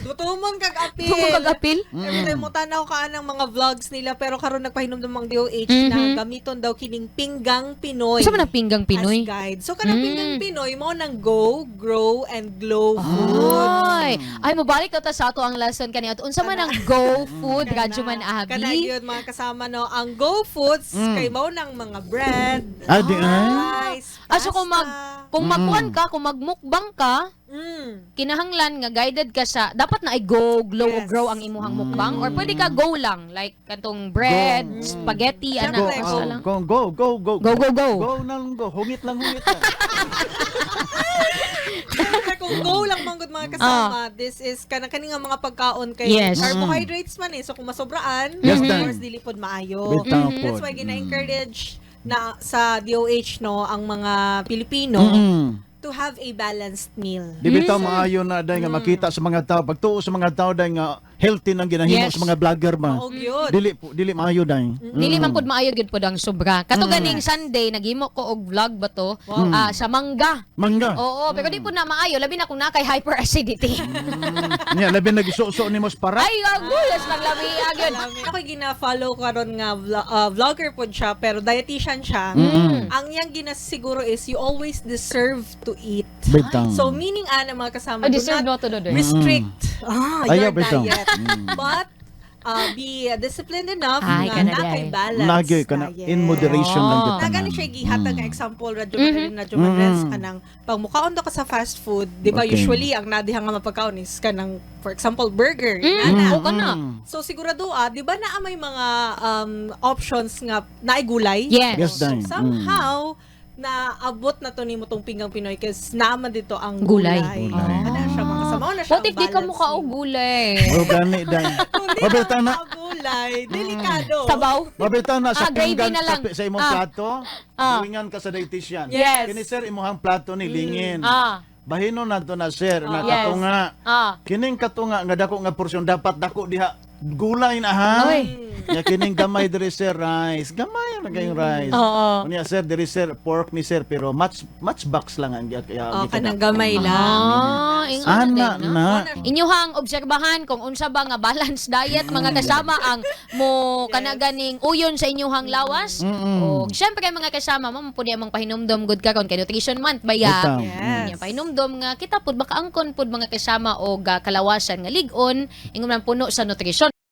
Gutomon kag apil. Gutomon kag apil? Every time mo tanaw ka ng mga vlogs nila, pero karon nagpahinomdom ang DOH na gamiton daw kining Pinggang Pinoy Sa man ang Pinggang Pinoy? as guide. So kanang Pinggang Pinoy mo nang go, grow and glow food. Ay, ay, mobalik ta sa ato ang lesson kani. At unsa man ang go food, Radyoman Kana Abi? Gyud, mga kasama, no, ang go foods kay mao nang mga bread, Ah, di ay. rice, Ah, so kung mag pasta. kung magkuan ka, kung magmukbang ka, kinahanglan nga guided ka sa dapat na ay go, glow o grow ang imuhang mukbang or pwede ka go lang like katong bread, spaghetti, ana, Go, Siyempre, basta oh, lang. go, go, go, go. Go, go, go. Go na lang, go. Hungit lang, hungit lang. Siyempre, kung go lang manggod, mga kasama, this is kanang kani nga mga pagkaon kay carbohydrates man eh. So kung masobraan, of course dili pod maayo. Bitaw That's pod. why gina-encourage na sa DOH, no, ang mga Pilipino to have a balanced meal. Di bitaw maayo na dahil nga makita sa mga tao, pagtuo sa mga tao dahil nga healthy nang ginahimo sa mga vlogger ba. Oo, gyud. Dili po, dili maayo dahil. Dili man pud maayo gyud pud ang sobra. Kato ganing Sunday naghimo ko og vlog ba to, ah, sa mangga. Mangga. Oo, pero di pud na maayo labi na kung naa kay hyperacidity. Nya labi nagsuso ni mos para. Ay, agulas lang labi gyud. Ako gina-follow karon nga vlogger pod siya pero dietitian siya. Ang iyang ginasiguro is you always deserve to eat. Bitaw. So meaning ana, mga kasama, Ah, do deserve not no to do do. restrict Ayaw, your bitaw. diet. But be disciplined enough Ay, nga kana na di kay ay. balance. Lagi ka na diet. in moderation lang Oh. gyud Na tanan. gani siya gihatag nga example, radyo mm radyo Manrez, kanang pag mukaon daw ka sa fast food, di ba, usually ang nadiha nga mapagkaon is kanang, for example, burger, inana. O kana. So sigurado ah, di ba naa may mga options nga naay gulay? Yes. Yes, So dai. somehow naabot na to nimo tong Pinggang Pinoy kasi naaman dito ang Gulay. gulay. Gulay. Kana siya, mga kasama na siya What ang if di ka balance mukha og nimo. gulay? O gani dai. Kung di Mabitaw ka na. mukha og gulay, delikado. Sabaw? Mabitaw na sa Ah, gravy pinggan na lang. sa imong plato. Luwingan ka sa dietitian. Yes. Kini sir imong plato ni lingin. Bahino na to na sir na katunga. Kining katunga nga dako nga porsyon dapat dako diha gulay na ha. Oy. Nya kining gamay diri sir rice. Gamay ra kayong rice. Unya sir diri sir pork ni sir pero match match box lang ang Oh, kanang gamay lang. Ah, ingon Ana din, no? na. Inyuhang obserbahan kung unsa ba nga balance diet, mga kasama, ang mo kana ganing uyon sa inyuhang lawas. O syempre, mga kasama, mo pud among pahinumdom gud karon kay Nutrition Month baya. Bitaw. Yes. Inyong pahinumdom nga kita pud makaangkon pud, mga kasama, og kalawasan nga lig-on ingon man puno sa nutrisyon.